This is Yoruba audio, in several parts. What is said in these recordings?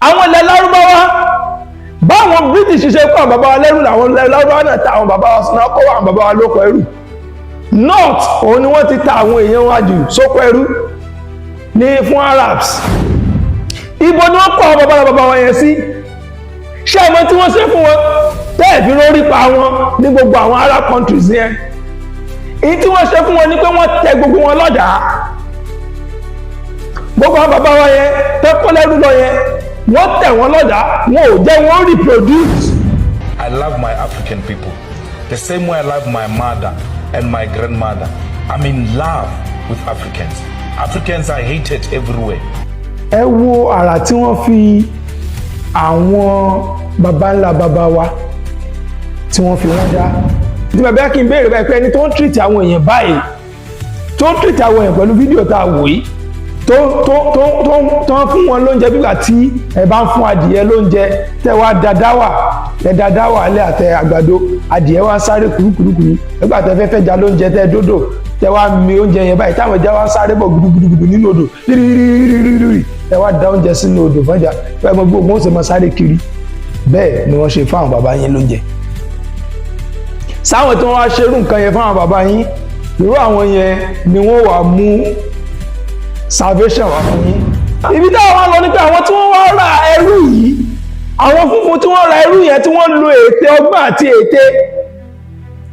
Àwọn ilẹ̀ Lárúbáwá, báwọn British ṣe kọ́ àwọn bàbá wa lẹ́rú, làwọn ilẹ̀ Lárúbáwá náà ta àwọn bàbá wa sínú ọkọ̀, àwọn bàbá wa lóko ẹrú. North, òun ni wọ́n ti ta àwọn èèyàn wa jù sóko ẹrú ní fún Arabs. Ibo ni wọ́n kọ́ àwọn bàbá bàbá wọn yẹn sí? Ṣé ẹmọ tí wọ́n ṣe fún wọn tẹ́ẹ̀ fi rórí pa wọn ní gbogbo àwọn Arab countries yẹn? Èyí tí wọ́n ṣe fún wọn ni pé wọ́n tẹ gbogbo wọn lọ́dàá. Gbogbo àwọn bàbá wọn yẹn tẹ́ kó lẹ́rú lọ yẹn, wọ́n tẹ̀ wọ́n lọ́dàá, wọn ò jẹ́ wọ́n reproduce. I love my African people the same way I love my mother and my grandmother. I'm in love with Africans. Africans are hated everywhere. Ẹ wo àrà tí wọ́n fi àwọn baba ńlá baba wa tí wọ́n fi wọ́n dá. Tí bàbá kí n béèrè báyìí pé ẹni tó ń treat àwọn èèyàn báyìí, tó ń treat àwọn èèyàn pẹ̀lú fídíò tá a wò yìí, tó ń fún wọn lóúnjẹ bí ìgbà tí ẹ bá ń fún adìyẹ lóúnjẹ, tẹ wá da dáwà, ẹ da dáwà alẹ́ àtẹ àgbàdo, adìyẹ wá ń sáré kúrúkúrúkúrú. Nígbà tẹ fẹ́ fẹ́ ja lóúnjẹ, tẹ dódò, tẹ wá mi oúnjẹ yẹn báyìí, táwọn ẹja wá ń sáré bọ̀ gudugudugudu nínú odò rírírírírírí, ẹ wá da oúnjẹ sínú odò fúnjà fẹ́ mọ gbogbo wọn ó sì máa sáré kiri. Bẹ́ẹ̀ ni wọ́n ṣe fáwọn bàbá yín lóúnjẹ. Sáwọn tí wọ́n wá ṣerú nǹkan yẹn fáwọn bàbá yín, irú àwọn yẹn ni wọ́n wà mú salvation wá fún yín? Ibi táwọn wá lọ ní pé àwọn tí wọ́n wá ra ẹrú yìí, àwọn funfun tí wọ́n ra ẹrú yẹn, tí wọ́n lo ète ọgbọ́n àti ète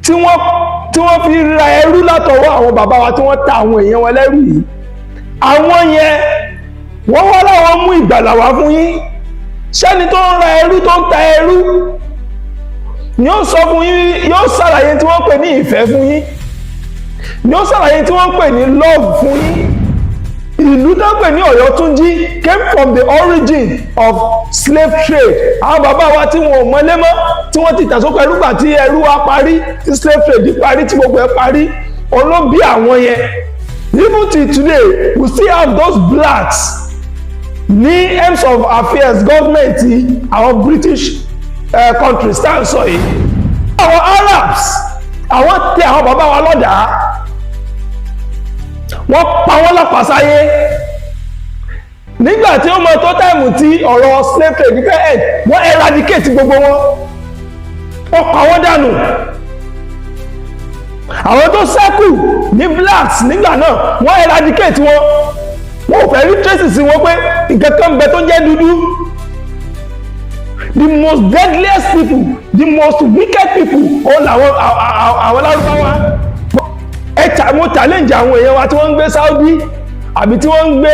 tí wọ́n fi ra ẹrú látọwọ́ àwọn bàbá wa, tí wọ́n ta àwọn èèyàn wọn lẹ́rú yìí, àwọn yẹn wọ́n wá láwọn mú ìgbàlà wá fún yín. Sẹ́ni tó ń ra ẹrú, tó ń ta ẹrú, ni ó sọ fún yín, yóò ṣàlàyé tí wọ́n pè ní ìfẹ́ fún yín, ni ó ṣàlàyé tí wọ́n pè ní love fún yín? Ìlú tó ń pè ní Ọ̀yọ́túnjí came from the origin of slave trade. Àwọn bàbá wa tí wọn ò mọlé mọ́, tí wọ́n ti tẹ̀sọ́kọ̀ ẹrú gbà tí ẹrú wa parí, tí slave trade parí, tí gbogbo ẹ parí, olóbi àwọn yẹn. Even till today, we still have those blacks ní helms of affairs government àwọn British countries tá à ń sọ yìí. Àwọn Arabs, àwọn tẹ àwọn bàbá wa lọ́dàá, wọ́n pa wọ́n lápasáyé. Nígbà tí ó mọ tó time tí ọ̀rọ̀ slave trade fẹ́ end, wọ́n eradicate gbogbo wọn, wọ́n pa wọ́n dànù. Àwọn tó ṣẹ́kù ní blacks nígbà náà, wọ́n eradicate wọn. Wọ́n ò fẹ́ rí traces sí wọn pé nǹkan kan bẹ tó jẹ́ dúdú. The most deadliest people, the most wicked people, ó làwọn àwọn Lárúbáwá. Ẹ ta mo challenge àwọn èèyàn wa tí wọ́n ń gbé Saudi, àbí tí wọ́n ń gbé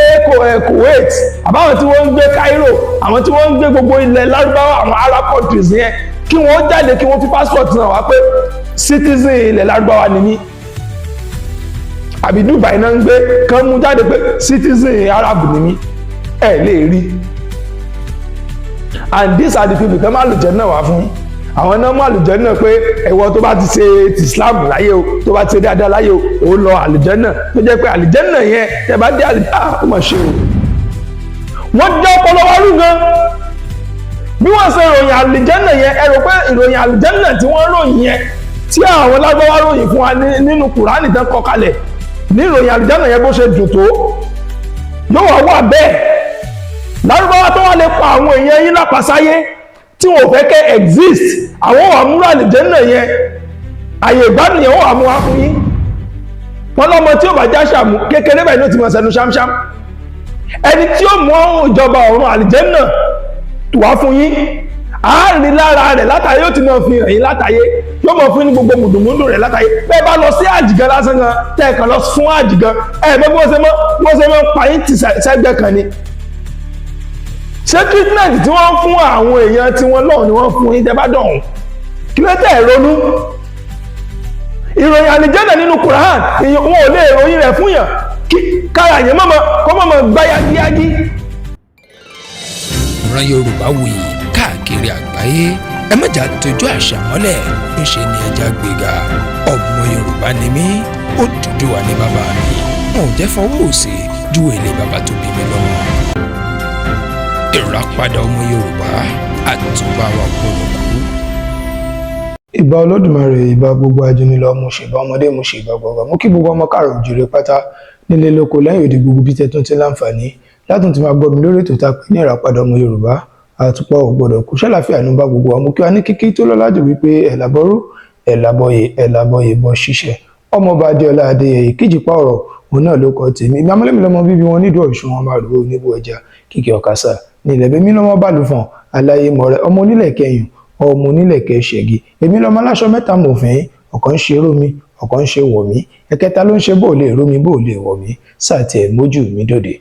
Kuwait, àbáwọn tí wọ́n ń gbé Cairo, àwọn tí wọ́n ń gbé gbogbo ilẹ̀ Lárúbáwá, àwọn Arab countries yẹn, kí wọ́n jáde, kí wọ́n fi passport náà wá pé citizen ilẹ̀ Lárúbáwá ni mí. Àbí Dubai náà ń gbé, kán mú jáde pé citizen Arab ni mí. Ẹ lè rí. And these are the people tẹ́ máa lùjẹ́ náà wá fún. Àwọn náà mú àlùjẹ́ náà pé ẹ̀wọ́ tó bá ti ṣe ti Islam láyé o, tó bá ti ṣe dáadáa láyé o, ó lọ àlùjẹ́ náà. Tó jẹ́ pé àlùjẹ́ náà yẹn, tẹ́ bá dé àlùjẹ́, ah, ó mà ṣe o. Wọ́n jẹ́ ọpọlọ wa rú gan. Bí wọ́n ṣe ròyìn àlùjẹ́ náà yẹn, ẹ rò pé ìròyìn àlùjẹ́ náà tí wọ́n ròyìn yẹn, tí àwọn Lárúbáwá ròyìn fún wa nínú Kùránì tán kọ kalẹ̀, ní ìròyìn àlùjẹ́ náà yẹn, bó ṣe dùn tó, yóò wá wà bẹ́ẹ̀? Lárúbáwá tó wá lè pa àwọn èèyàn yín lápasáyé, tí wọn ò fẹ́ kẹ́ exist, àwọn wà múrò àlùjànnà yẹn, àyè ìgbádùn yẹn, wọ́n wà mú wá fún yín? Wọ́n lọ́mọ tí ó bá já ṣàmù kékeré báyìí ló ti mọ̀ sẹ́nu ṣámṣám. Ẹni tí ó mú ìjọba ọ̀run, àlùjànnà wá fún yín, àárín lára rẹ̀ látàyé, yóò ti mọ̀ fi hàn yín látàyé, yóò mọ̀ fún ní gbogbo mùdùmùdù rẹ̀ látàyé. Bẹ́ẹ̀ bá lọ sí àjìgàn lásán gan, tẹ́ ẹ̀ kàn lọ fún àjìgàn, ẹ̀ bẹ́ẹ̀ bí wọ́n ṣe mọ́ pa yín ti sẹ́gbẹ́ kan ni. Ṣé treatment tí wọ́n fún àwọn èèyàn tí wọ́n lọ́hùn ni wọ́n fún yín tẹ́ bá dọ̀hùn? Kí ló tẹ̀ ronú ìròyìn àlìjẹ́nà nínú Quran? Wọn ò lè ròyìn rẹ̀ fún yàn kí kára yẹn mọ̀mọ́ kọ́ mọ̀mọ́ gbá yágíyágí. Ìran Yorùbá wuyì káàkiri àgbáyé. Ẹ má jà tójú àṣà mọ́lẹ̀, ńṣe ni ẹja gbéga. Ọmọ Yorùbá ni mí, Odùduwà ní bàbá mi. Wọn ò jẹ́ fọwọ́ òsì ju èlé bàbá tó bí mi lọ́mọ. Ìràpadà ọmọ Yorùbá, àtúbà wa gbọ́dọ̀ kú. Ìbà Olódùmarè, ìbà gbogbo ajúnilọ, mo ṣèbà ọmọdé, mo ṣèbà gbọgbà, mo kí gbogbo ọmọ káàrọ̀ òjìrè pátá nílé lóko lẹ́yìn òdì, gbogbo bí tẹ́tún ti láǹfààní láti máa wò mí. Látùn tí máa gbọ́ mi lórí ètò tá a pè ní Ìràpadà Ọmọ Yorùbá. Àtùpà ò gbọ́dọ̀ kú, ṣàlàfíà ní bá gbogbo wa. Mú kí wa ní kíkí tó lọ́lá jù wípé ẹ̀làbọ́rú, ẹ̀làbọ̀yè, ẹ̀làbọ̀yè bọ̀ ṣiṣẹ́. Ọmọọba Adéọlá Adéyẹyè kíjìpá ọ̀rọ̀ òun náà ló kọ tèmi. Ìgbà mọ́lẹ́mí lọ́mọ bíbí wọn nídùú Ọ̀ṣun, wọn máa rò ó níbo ẹja kíkì ọ̀kasà ní ilẹ̀ bẹ́ẹ̀ mi lọ́mọ bàlùfọ̀n aláyé mọ̀rẹ́, ọmọ onílẹ̀ kẹyìn, ọmọ onílẹ̀ kẹṣẹ̀gì. Èmi lọ́mọ aláṣọ mẹ́ta mọ̀fìn, ọ̀kan ń ṣe rómi, ọ̀kan ń ṣe wọ̀mí, ẹ̀kẹta ló ń ṣe bó lè rómi bó lè wọ̀mí sáà tiẹ̀ mójú mi dòde.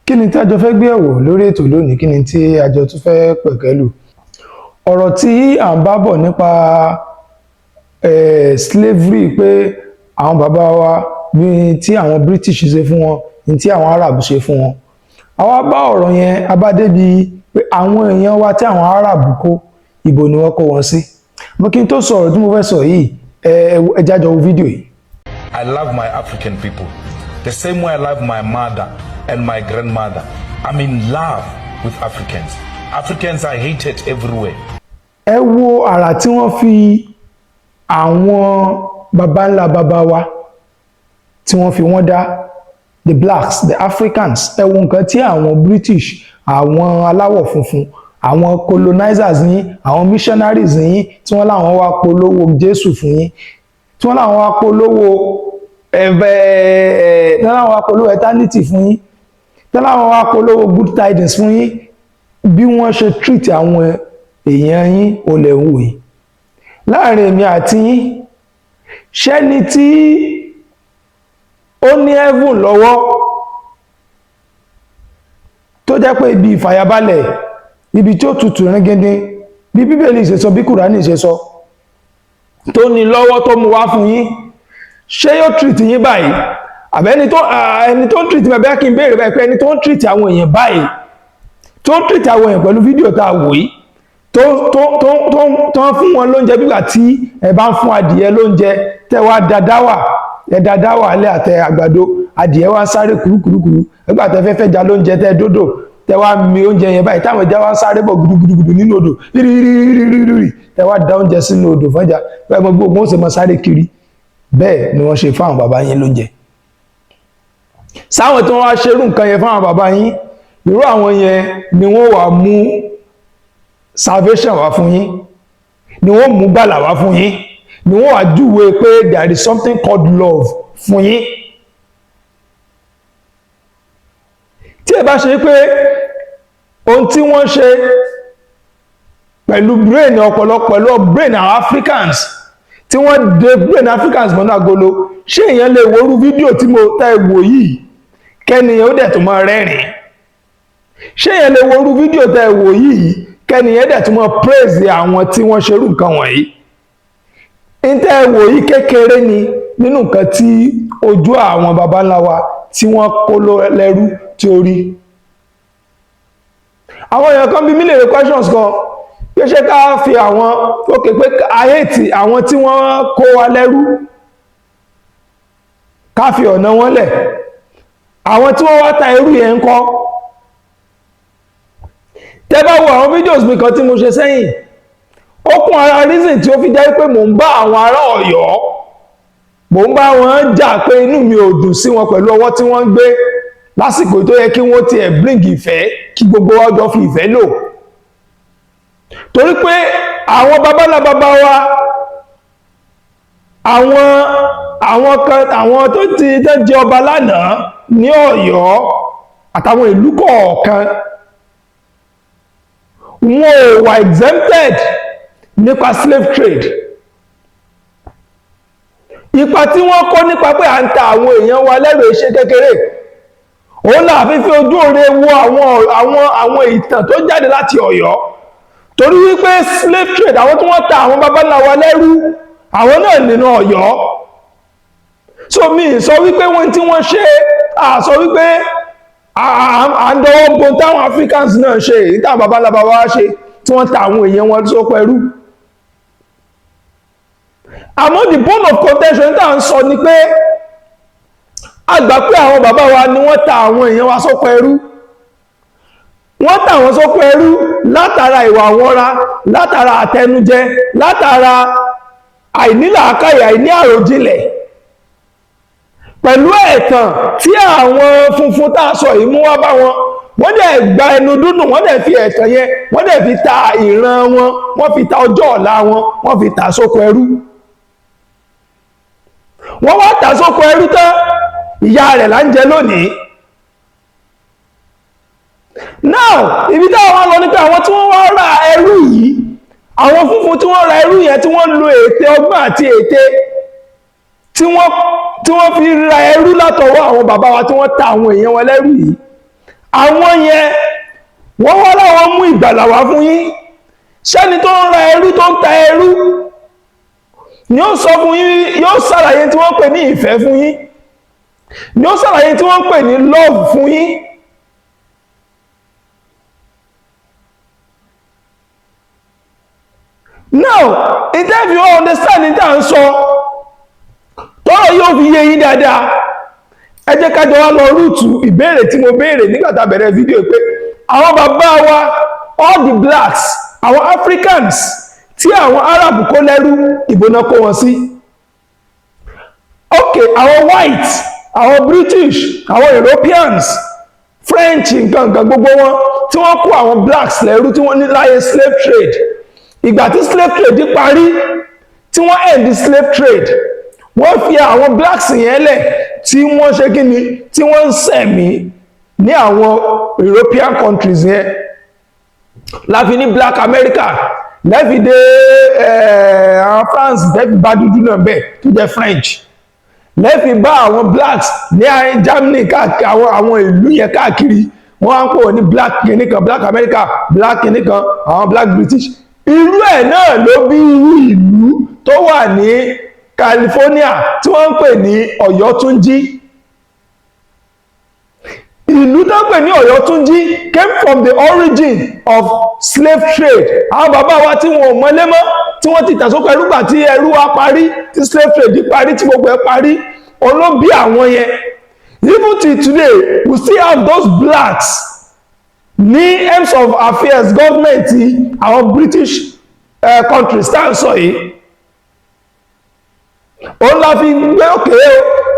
Kí ni tí a jọ fẹ́ gbé ẹ̀wò lórí ètò lónìí? Kí ni tí a jọ tún fẹ́ pẹ̀kẹ́lù? Ọ̀rọ̀ tí à ń bá bọ̀ nípa slavery, pé àwọn bàbá wa bí tí àwọn British ṣe fún wọn ní tí àwọn Arab ṣe fún wọn. Àwa bá ọ̀rọ̀ yẹn, a bá débi pé àwọn èèyàn wa tí àwọn Arab kó, ibo ni wọ́n kó wọn sí? Mo kí n tó sọ ọ̀rọ̀ tí mo fẹ́ sọ yìí, ẹ jájọ wo fídíò yìí. I love my African people the same way I love my mother and my grandmother. I'm in love with Africans. Africans are hated everywhere. Ẹ wo àrà tí wọ́n fi àwọn baba ńlá baba wa tí wọ́n fi wọ́n dá, the blacks, the Africans. Ẹ wo nǹkan tí àwọn British, àwọn aláwọ̀ funfun, àwọn colonizers yín, àwọn missionaries yín, tí wọ́n láwọn wá polówó Jésù fún yín, tí wọ́n láwọn wá polówó ẹ̀fẹ̀, tí wọ́n láwọn wá polówó eternity fún yín, tí wọ́n láwọn wá polówó good tidings fún yín, bí wọ́n ṣe treat àwọn èèyàn yín, olè ń wò yìí. Láàrin èmi àti yín, ṣẹ́ni tí ó ní heaven lọ́wọ́, tó jẹ́ pé ibi ìfàyàbalẹ̀, ibi tí ó tutù ríngindín, bí Bíbélì ṣe sọ, bí Kùránì ṣe sọ, tó ní lọ́wọ́, tó mú wá fún yín, ṣé yóò treat yín báyìí? Àbẹ́ ẹni tó ń treat mi, bẹ́ẹ̀ kí n béèrè báyìí pé ẹni tó ń treat àwọn èèyàn báyìí, tó ń treat àwọn èèyàn pẹ̀lú fídíò tá a wò yìí, tó ń fún wọn lóúnjẹ bígbà tí ẹ bá ń fún adìyẹ lóúnjẹ, tẹ wá dadáwà, ẹ dadáwà alẹ́ àtẹ àgbàdo, adìyẹ wá ń sáré kúrúkúrúkúrú. Nígbà tẹ fẹ́ fẹ́ ja lóúnjẹ, tẹ dódò, tẹ wá mi oúnjẹ yẹn báyìí, táwọn ẹja wá ń sáré bọ̀ gudugudugudu nínú odò rírírírírírí, tẹ wá da oúnjẹ sínú odò fọ́njà báyìí, mo gbogbo wọn ó sì máa sáré kiri. Bẹ́ẹ̀ ni wọ́n ṣe fáwọn bàbá yín lóúnjẹ. Sáwọn tí wọ́n wá ṣerú nǹkan yẹn fáwọn bàbá yín, irú àwọn yẹn ni wọ́n wà mú salvation wá fún yín, ni wọ́n mú gbàlà wá fún yín, ni wọ́n wá júwe pé there is something called love fún yín? Tí ẹ bá ṣe pé ohun tí wọ́n ṣe pẹ̀lú brain ọpọlọ, pẹ̀lú brain àwọn Africans, tí wọ́n de brain Africans mọ́nú agolo, ṣé èèyàn lè worú fídíò tí mo tẹ́ wò yìí kẹ́niyàn ó dẹ̀ tó máa rẹ́rìn? Ṣé èèyàn lè worú fídíò tẹ́ wò yìí kẹ́niyàn dẹ̀ tó máa praise àwọn tí wọ́n ṣerú nǹkan wọ̀nyí? Ntẹ́ wò yìí kékeré ni nínú nǹkan tí ojú àwọn baba ńlá wa tí wọ́n kó lẹ́rú tí ó rí. Àwọn èèyàn kan bí mí lè rí questions kan pé ṣé ká fi àwọn ókè pé àhẹ́tì àwọn tí wọ́n kó wa lẹ́rú, ká fi ọ̀nà wọn lẹ̀, àwọn tí wọ́n wá ta ẹrú yẹn ń kọ́? Tẹ́ bá wo àwọn videos mi kan tí mo ṣe sẹ́yìn, ó kún ara reason tí ó fi jẹ́ pé mò ń bá àwọn ará Ọ̀yọ́, mò ń bá wọn jà, pé inú mi ò dùn sí wọn pẹ̀lú ọwọ́ tí wọ́n ń gbé lásìkò tó yẹ kí wọ́n tiẹ̀ bring ìfẹ́, kí gbogbo wa jọ fi ìfẹ́ lò, torí pé àwọn babalá baba wa, àwọn kan, àwọn tó ti tó jẹ ọba lánàá ní Ọ̀yọ́ àtàwọn ìlú kọ̀ọ̀kan, wọn ò wà exempted nípa slave trade. Ipa tí wọ́n kó nípa pé à ń ta àwọn èèyàn wa lẹ́rù iṣẹ́ kékeré, òun là fi fi ojú òre wo àwọn ìtàn tó jáde láti Ọ̀yọ́, torí wípé slave trade, àwọn tí wọ́n ta àwọn babańlá wa lẹ́rú, àwọn náà nínú Ọ̀yọ́. So mi sọ wípé wọ́n tí wọ́n ṣe, à sọ wípé à ń dọwọ́ bo táwọn Africans náà ṣe, èyí táwọn babańlá baba wa ṣe tí wọ́n ta àwọn èèyàn wọn tó pẹ̀rú. Àmọ́ the bone of contention tá à ń sọ ni pé a gbà pé àwọn bàbá wa ni wọ́n ta àwọn èèyàn wa sóko ẹrú. Wọ́n tà wọ́n sóko ẹrú látara ìwà wọ́ra, látara àtẹnujẹ, látara àìnílàákàyè, àìní àròjinlẹ̀, pẹ̀lú ẹ̀tàn tí àwọn funfun tá a sọ yìí mú wá bá wọn. Wọ́n dẹ̀ gba ẹnu dúdùn, wọ́n dẹ̀ fi ẹ̀tàn yẹn, wọ́n dẹ̀ fi ta ìran wọn, wọ́n fi ta ọjọ́ ọ̀la wọn, wọ́n fi ta sóko ẹrú. Wọ́n wá ta sóko ẹrú tán, ìyà rẹ̀ là ń jẹ lónìí. Now, ibi táwọn lọ ní pé àwọn tí wọ́n wá ra ẹrú yìí, àwọn funfun tí wọ́n ra ẹrú yẹn, tí wọ́n lo ète ọgbọ́n àti ète tí wọ́n fi ra ẹrú látọwọ́ àwọn bàbá wa, tí wọ́n ta àwọn èèyàn wọn lẹ́rú yìí, àwọn yẹn, wọ́n wá láwọn mú ìgbàlà wá fún yín. Ṣẹ́ni tó ń ra ẹrú, tó ń ta ẹrú, ni ó sọ fún yín, yóò ṣàlàyé tí wọ́n pè ní ìfẹ́ fún yín, ni ó ṣàlàyé tí wọ́n pè ní love fún yín? Now, if you understand ní tá à ń sọ, tọ́rọ̀ yóò fi yé yín dáadáa. Ẹ jẹ́ ká jọ wá lọ root ìbéèrè tí mo béèrè nígbà tá a bẹ̀rẹ̀ fídíò, pé àwọn bàbá wa, all the blacks, àwọn Africans tí àwọn Arab kó lẹ́rú, ibo náà kó wọn sí? Ok, àwọn white, àwọn British, àwọn Europeans, French, nǹkan nǹkan, gbogbo wọn tí wọ́n kó àwọn blacks lẹ́rú, tí wọ́n ní láyé slave trade, ìgbà tí slave trade parí, tí wọ́n end slave trade, wọ́n fi àwọn blacks yẹn lẹ̀, tí wọ́n ṣe kí ni, tí wọ́n ń sẹ̀mí ní àwọn European countries yẹn, láfi ní Black America, lẹ́fi dé àwọn France, lẹ́fi bá dúdú náà bẹ́ẹ̀ tó jẹ́ French, lẹ́fi bá àwọn blacks ní Germany káàkiri, àwọn ìlú yẹn káàkiri. Wọ́n á ń pè wọ́n ní black kìíní kan, Black America, black kìíní kan, àwọn black British. Irú ẹ̀ náà ló bí irú ìlú tó wà ní California tí wọ́n ń pè ní Ọ̀yọ́túnjí. Ìlú tó ń pè ní Ọ̀yọ́túnjí came from the origin of slave trade. Àwọn bàbá wa tí wọn ò mọlé mọ́, tí wọ́n ti tà sóko ẹrú, gbà tí ẹrú wa parí, tí slave trade parí, tí gbogbo ẹ̀ parí, olóbi àwọn yẹn. Even till today, we still have those blacks ní helms of affairs government àwọn British countries tá à ń sọ yìí. Òun la fi gbé òkè o.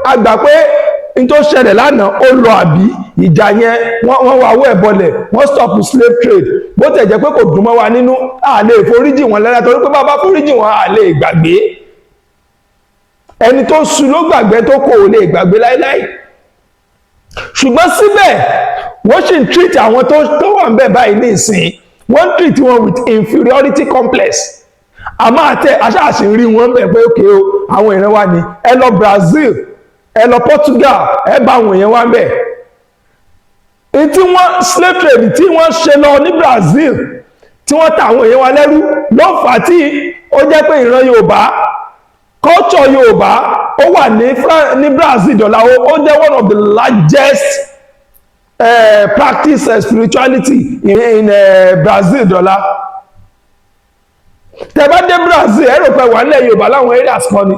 A gbà pé n tó ṣẹlẹ̀ lánàá, ó lọ àbí ìjà yẹn, wọ́n wá owó ẹ̀ bọlẹ̀, wọ́n stop slave trade. Bó tẹ̀ jẹ́ pé kò dùn mọ́ wa nínú, a lè foríjì wọn lẹ́la, torí pé bá foríjì wọn, a lè gbàgbé. Ẹni tó su ló gbàgbé, tó kò lè gbàgbé láíláí. Ṣùgbọ́n síbẹ̀, wọ́n sì ń treat àwọn tó wà ń bẹ̀ báyìí ní ìsìn, wọ́n ń treat wọn with inferiority complex. Àmọ́ àtẹ aṣáàṣì rí wọn bẹ̀ pé òkè o, àwọn èèyàn wa ni. Ẹ lọ Brazil, ẹ lọ Portugal, ẹ bá àwọn èèyàn wa ń bẹ̀. Tí wọ́n slave trade tí wọ́n ṣe lọ ní Brazil, tí wọ́n ta àwọn èèyàn wa lẹ́rú, ló fà á tí ó jẹ́ pé ìran Yorùbá, culture Yorùbá, ó wà ní Brazil dọ̀là. Ó jẹ́ one of the largest practice spirituality in Brazil dọ̀là. Tẹ́ bá dé Brazil, ẹ rò pé wà nílẹ̀ Yorùbá láwọn areas kan ni,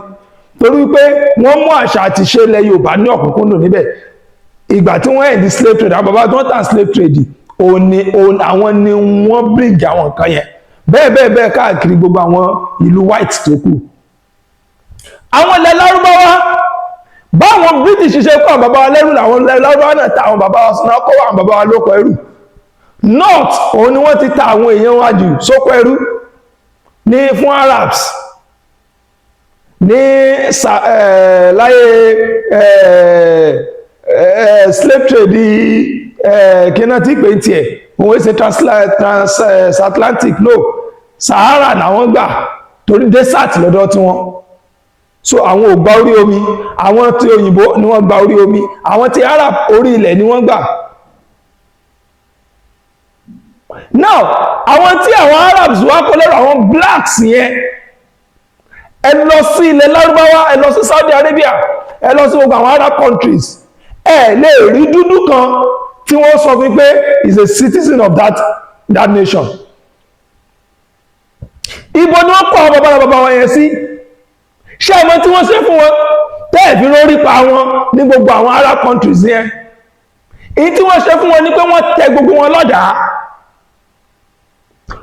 torí pé wọ́n mú àṣà àti ìṣe ilẹ̀ Yorùbá ní ọ̀kúnkúndùn níbẹ̀. Ìgbà tí wọ́n end slave trade, àwọn bàbá tí wọ́n tà slave trade, òun ni àwọn ni wọ́n bring àwọn nǹkan yẹn bẹ́ẹ̀ bẹ́ẹ̀ bẹ́ẹ̀ káàkiri gbogbo àwọn ìlú white tó kù, àwọn ilẹ̀ Lárúbáwá. Báwọn British ṣe kọ́ àwọn bàbá wa lẹ́rú, làwọn ilẹ̀ Lárúbáwá náà ta àwọn bàbá wa náà, kọ́ àwọn bàbá wa lóko ẹrú. North, òun ni wọ́n ti ta àwọn èèyàn wa jù sóko ẹrú ní fún Arabs ní láyé slave trade. Kí náà ti pè ń tiẹ̀, òun ṣe transatlantic, no, Sahara làwọn gbà, torí desert lọ́dọ̀ tí wọ́n. So àwọn ò gba orí omi. Àwọn tí òyìnbó ni wọ́n gba orí omi, àwọn tí Arab, orí ilẹ̀ ni wọ́n gbà. Now, àwọn tí àwọn Arabs wá kó lẹ́rù, àwọn blacks yẹn, ẹ lọ sí ilẹ̀ Lárúbáwá, ẹ lọ sí Saudi Arabia, ẹ lọ sí gbogbo àwọn Arab countries, ẹ lè rí dúdú kan tí wọ́n sọ fún pé is a citizen of that nation. Ibo ni wọ́n kọ́ àwọn bàbá bàbá wọn yẹn sí? Ṣé ẹmọ tí wọ́n ṣe fún wọn tẹ́ẹ̀ fi rórí pa wọn ní gbogbo àwọn Arab countries yẹn? Èyí tí wọ́n ṣe fún wọn ni pé wọ́n tẹ gbogbo wọn lọ́dàá.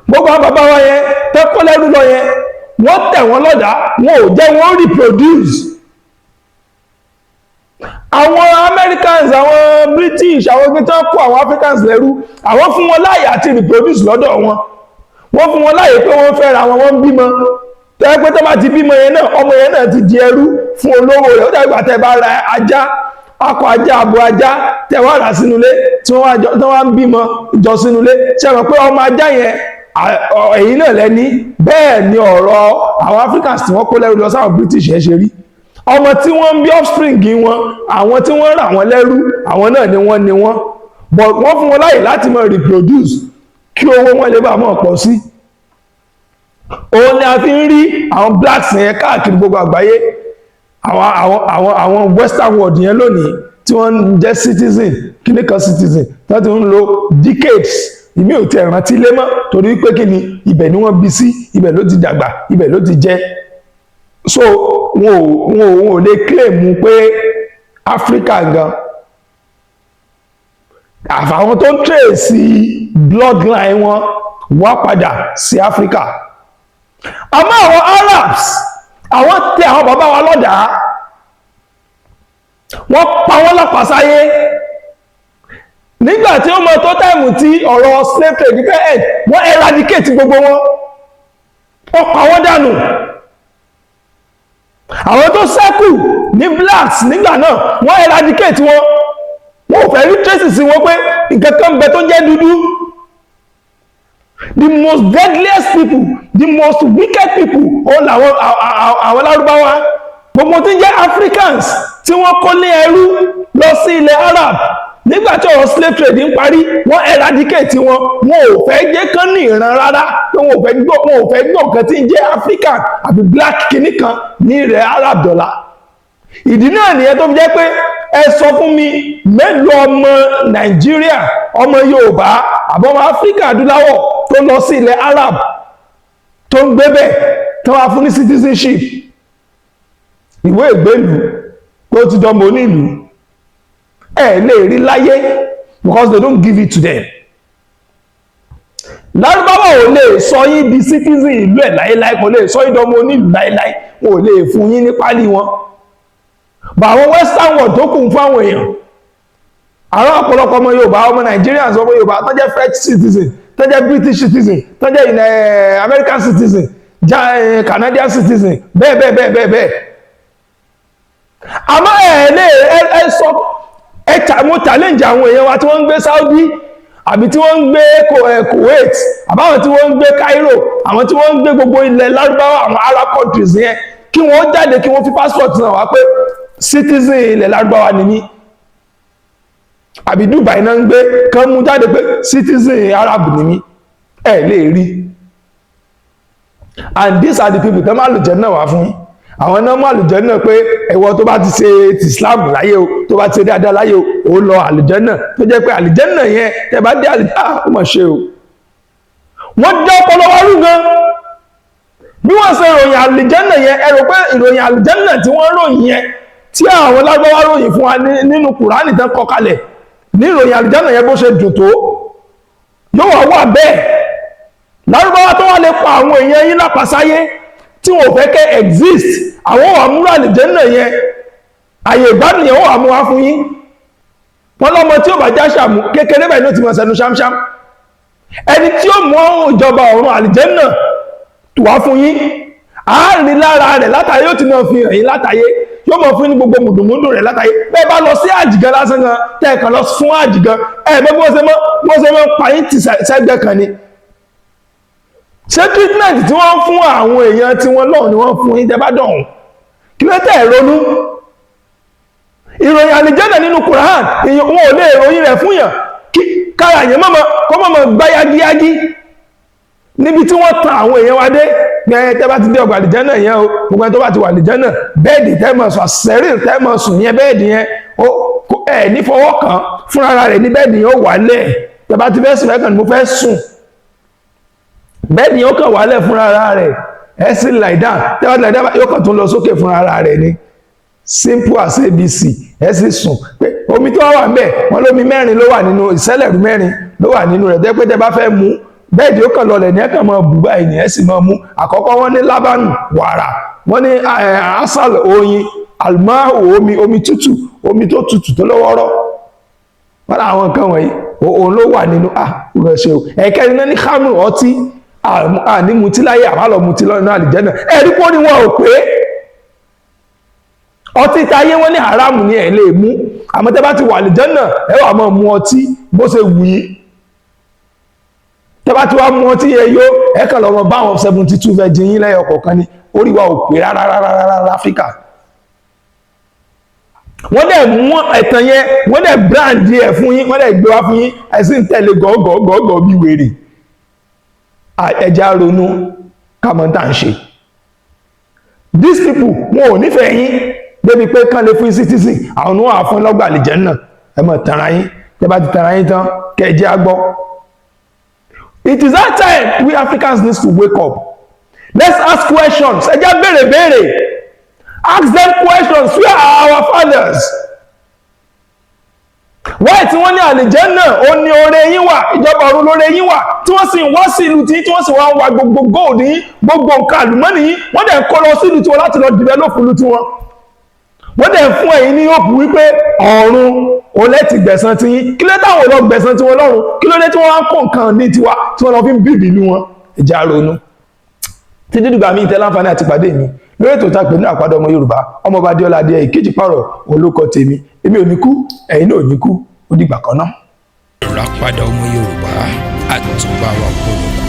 Gbogbo àwọn bàbá wọn yẹn tẹ́ kó lẹ́rú lọ yẹn, wọ́n tẹ̀ wọ́n lọ́dàá, wọn ò jẹ́ wọ́n reproduce. Àwọn Americans, àwọn British, àwọn ẹgbẹ́ tó ń kó àwọn Africans lẹ́rú, àwọn fún wọn láàyè àti reproduce lọ́dọ̀ wọn. Wọ́n fún wọn láàyè pé wọ́n fẹ́ra wọn, wọ́n ń bímọ. Tẹ́ pé tó bá ti bímọ yẹn náà, ọmọ yẹn náà ti di ẹrú fún olówó rẹ̀. Ó dàbí ìgbà tẹ́ bá ra ajá, akọ ajá, abo ajá, tẹ́ wá rà sínú ilé, tí wọ́n wá ń bímọ jọ sínú ilé, ṣe mọ̀ pé ọmọ ajá yẹn, èyí náà lẹ́ní. Bẹ́ẹ̀ ni ọ̀rọ̀ àwọn Africans tí wọ́n kó lẹ́rú lọ sáwọn British yẹn ṣe rí. Ọmọ tí wọ́n ń bí, offspring wọn, àwọn tí wọ́n rà wọ́n lẹ́rú, àwọn náà ni wọ́n ni wọ́n, but wọ́n fún wọn láyè láti máa reproduce kí owó wọn lè bá máa pọ̀ sí. Òun ni a fi ń rí àwọn blacks yẹn káàkiri gbogbo àgbáyé, àwọn western world yẹn lónìí, tí wọ́n ń jẹ́ citizen, kíní kan citizen, tí wọ́n ti ń lo decades. Ìmí ò tiẹ̀ rántí lé mọ́, torí pé kí ni? Ibẹ̀ ni wọ́n bí sí, ibẹ̀ ló ti dàgbà, ibẹ̀ ló ti jẹ́. So wọn ò lè claim pé Africa gan, àfàwọn tó ń trace bloodline wọn wá padà sí Africa. Àmọ́ àwọn Arabs, àwọn tẹ àwọn bàbá wa lọ́dàá, wọ́n pa wọ́n lápasáyé. Nígbà tí ó mọ tó time tí ọ̀rọ̀ slave trade fẹ́ end, wọ́n eradicate gbogbo wọn, wọ́n pa wọ́n dànù. Àwọn tó ṣẹ́kù ní blacks nígbà náà, wọ́n eradicate wọn. Wọ́n ò fẹ́ rí traces sí wọn pé nǹkan kan bẹ tó jẹ́ dúdú. The most deadliest people, the most wicked people, ó làwọn àwọn Lárúbáwá. Gbogbo tí ń jẹ́ Africans tí wọ́n kó ní ẹrú lọ sí ilẹ̀ Arab nígbà tí ọ̀rọ̀ slave trade ń parí, wọ́n eradicate wọn. Wọn ò fẹ́ jẹ́ kán ní ìran rárá, pé wọn ò fẹ́ gbọ́ nǹkan tí ń jẹ́ African àbí black kìíní kan ní ilẹ̀ Arab dọ̀la. Ìdí náà nìyẹn tó fi jẹ́ pé, ẹ sọ fún mi, mélòó ọmọ Nàìjíríà, ọmọ Yorùbá àbọ̀mọ Áfíríkà adúláwọ̀ tó lọ sí ilẹ̀ Arab, tó ń gbé bẹ̀, tó wá fún ní citizenship, ìwé ìgbélùú, pé ó ti dánmọ̀ onílùú? Ẹ lè rí láyé, because they don't give it to them. Lárúbáwá ò lè sọ yín di citizen ìlú ẹ̀ láéláé, kò lè sọ yín dánmọ̀ onílùú láéláé. Wọn ò lè fún yín ní pálí wọn. Bá àwọn western world tó kù ń fún àwọn èèyàn, àwọn ọ̀pọ̀lọpọ̀ ọmọ Yorùbá, ọmọ Nigerians, ọmọ Yorùbá tó jẹ́ French citizen, tó jẹ́ British citizen, tó jẹ́ American citizen, Canadian citizen, bẹ́ẹ̀ bẹ́ẹ̀ bẹ́ẹ̀ bẹ́ẹ̀ bẹ́ẹ̀. Àmọ́ ẹ̀ lè ẹ sọ ẹ, mo challenge àwọn èèyàn wa tí wọ́n ń gbé Saudi, àbí tí wọ́n ń gbé Kuwait, àbáwọn tí wọ́n ń gbé Cairo, àwọn tí wọ́n ń gbé gbogbo ilẹ̀ Lárúbáwá, àwọn Arab countries yẹn, kí wọ́n jáde, kí wọ́n fi passport náà wá pé citizen ilẹ̀ Lárúbáwá ni mí. Àbí Dubai náà ń gbé, kán mú jáde pé citizen Arab ni mí. Ẹ lè rí. And these are the people tó máa lùjẹ́ náà wá fún. Àwọn náà mú àlùjẹ́ náà pé ẹ̀wọ́ tó bá ti ṣe ti Islam láyé o, tó bá ti ṣe dáadáa láyé o, ó lọ àlùjẹ́ náà, tó jẹ́ pé àlùjẹ́ náà yẹn, tẹ́ bá dé àlùjẹ́, ah, ó mà ṣe o. Wọ́n jẹ́ ọpọlọ wa rú gan. Bí wọ́n ṣe ròyìn àlùjẹ́ náà yẹn, ẹ rò pé ìròyìn àlùjẹ́ náà tí wọ́n ròyìn yẹn, tí àwọn Lárúbáwá ròyìn fún wa nínú Kùránì tán kọ kalẹ̀, ní ìròyìn àlùjẹ́ náà yẹn, bó ṣe dùn tó, yóò wá wà bẹ́ẹ̀? Lárúbáwá tó wá lè pa àwọn èèyàn yín lápasáyé, tí wọn ò fẹ́ kẹ́ exist, àwọn wà múra àlùjànnà yẹn, àyè ìgbádùn yẹn, wọ́n wà mú wá fún yín. Wọ́n lọ́mọ tí ó bá já ṣàmù kékeré báyìí ló ti mọ̀ sẹ́nu ṣámṣám. Ẹni tí ó mú ìjọba ọ̀run, àlùjànnà wá fún yín, àárín lára rẹ̀ látàyé, yóò ti mọ̀ fi hàn yín látàyé, yóò mọ̀ fún ní gbogbo mùdùmùdù rẹ̀ látàyé. Bẹ́ẹ̀ bá lọ sí àjìgàn lásán gan, tẹ́ẹ̀kan lọ fún àjìgàn ẹ̀, bẹ́ẹ̀ bí wọ́n ṣe mọ́ pa yín ti sẹ́gbẹ́ kan ni. Ṣé treatment tí wọ́n fún àwọn èèyàn tí wọ́n lọ́hùn ni wọ́n fún yín tẹ́ bá dọ̀hùn? Kí ló tẹ̀ ronú ìròyìn àlìjẹ́nà nínú Quran? Wọn ò lè ròyìn rẹ̀ fún yàn kí kára yẹn mọ́mọ́ kó mọ́mọ́ gbá yágíyágí níbi tí wọ́n tan àwọn èèyàn wa dé. Gbẹ̀yẹn tẹ́ bá ti dé ọgbà àlìjẹ́nà yẹn o, gbogbo ẹni tó bá ti wà àlìjẹ́nà, bed tẹ́ mọ̀ sùn, àṣẹrí tẹ́ mọ̀ sùn yẹn, bed yẹn ẹ̀ ní fọwọ́ kàn, fúnra rẹ̀ ní bed yẹn ó wálẹ̀. Tẹ́ bá ti fẹ́ sùn, ẹ̀kàn ni mo fẹ́ sùn, bed yẹn ó kàn wálẹ̀ fúnra rẹ̀. Ẹ̀ sì lie down, tẹ́ bá ti lie down, yóò kàn tún lọ sókè fúnra rẹ̀ ni. Simple as ABC. Ẹ sì sùn. Pé omi tó wà ńbẹ̀, wọ́n lómi mẹ́rin ló wà nínú ìṣẹ̀lẹ̀rú, mẹ́rin ló wà nínú rẹ̀, tẹ́ pé tẹ́ bá fẹ́ mu, bed ó kàn lọlẹ̀ ní, ẹ kàn máa bù báyìí ní, ẹ sì máa mú. Àkọ́kọ́, wọ́n ní lábánù, wàrà, wọ́n ní asal, oyin, almahu, omi, omi tútù. Omi tó tutù tó lọ́wọ́rọ́, wọ́n láwọn nǹkan wọ̀nyí òun ló wà nínú. Ah, nǹkan ṣe o. Ẹ̀kẹ́rin náà ní khamru, ọtí. Àní mutí láyé, àmà lọ mutí lọ́nà àlìjẹ́nà. Ẹ̀rí pọ́ ni wọn ò pé ọtí táyé, wọ́n ní haramu ni, ẹ̀ lè mú. Àmọ́ tẹ́ bá ti wà àlìjẹ́nà, ẹ wà máa mu ọtí bó ṣe wù yín. Tẹ́ bá ti wá mu ọtí yẹn yó, ẹ kàn lọ́mọ bá àwọn 72 virgin yín lẹ́yọ kọ̀ọ̀kan ni. Orí wa ò pé rárá rárá rárá láfíríkà. Wọ́n dẹ̀ mú ẹ̀tàn yẹn, wọ́n dẹ̀ brand ẹ̀ fún yín, wọ́n dẹ̀ gbé wá fún yín, ẹ sì ń tẹ̀lé gọ́gọ́gọ́gọ́ bí wèrè. Ẹja ronú kámọ́ tá à ń ṣe. These people, wọn ò nífẹ̀ẹ́ yín débi pé kán lè fún citizen. Àwọn ní wọ́n á fún lọ́gbà àlìjẹ́nnà. Ẹ mọ̀ tara yín. Tẹ́ bá ti tara yín tán, kẹ́ ẹ jẹ́ á gbọ́. It is that time we Africans need to wake up. Let's ask questions. Ẹ jẹ́ béèrè béèrè. Ask them questions. Where are our fathers? Why tí wọ́n ní àlìjẹ́nnà ó ní oore yín wà, ìjọba ọ̀run lóore yín wà, tí wọ́n sì ń wá sí ìlú tí wọ́n sì wá ń wa gbogbo gold yín, gbogbo nǹkan àlùmọ́nì yín, wọ́n dẹ̀ ń kó lọ sí ìlú tiwọn láti lọ develop ìlú tiwọn? Wọ́n dẹ̀ ń fún ẹ̀yin ní hope wípé ọ̀run ò lẹ́tì gbẹ̀san ti yín. Kí ló táwọn lọ gbẹ̀san tiwọn lọ́run? Kí ló dé tí wọ́n wá ń kó nǹkan ní tiwa tí wọ́n lọ fi ń bìbì ìlú wọn? Ẹ̀jẹ̀ ronú títí dìgbà míì tẹ́ láǹfààní àti pàdé mi lórí ètò tá a pè ní Àpàdé Ọmọ Yorùbá. Ọmọọba Adéọlá Adé ìkejì pààrọ̀ olókọ tèmi. Èmi ò ní kú, ẹ̀yin náà ò ní kú. Ó dìgbà kan náà. Ìràpadà Ọmọ Yorùbá, àtúbà wa gbọ́dọ̀ kú.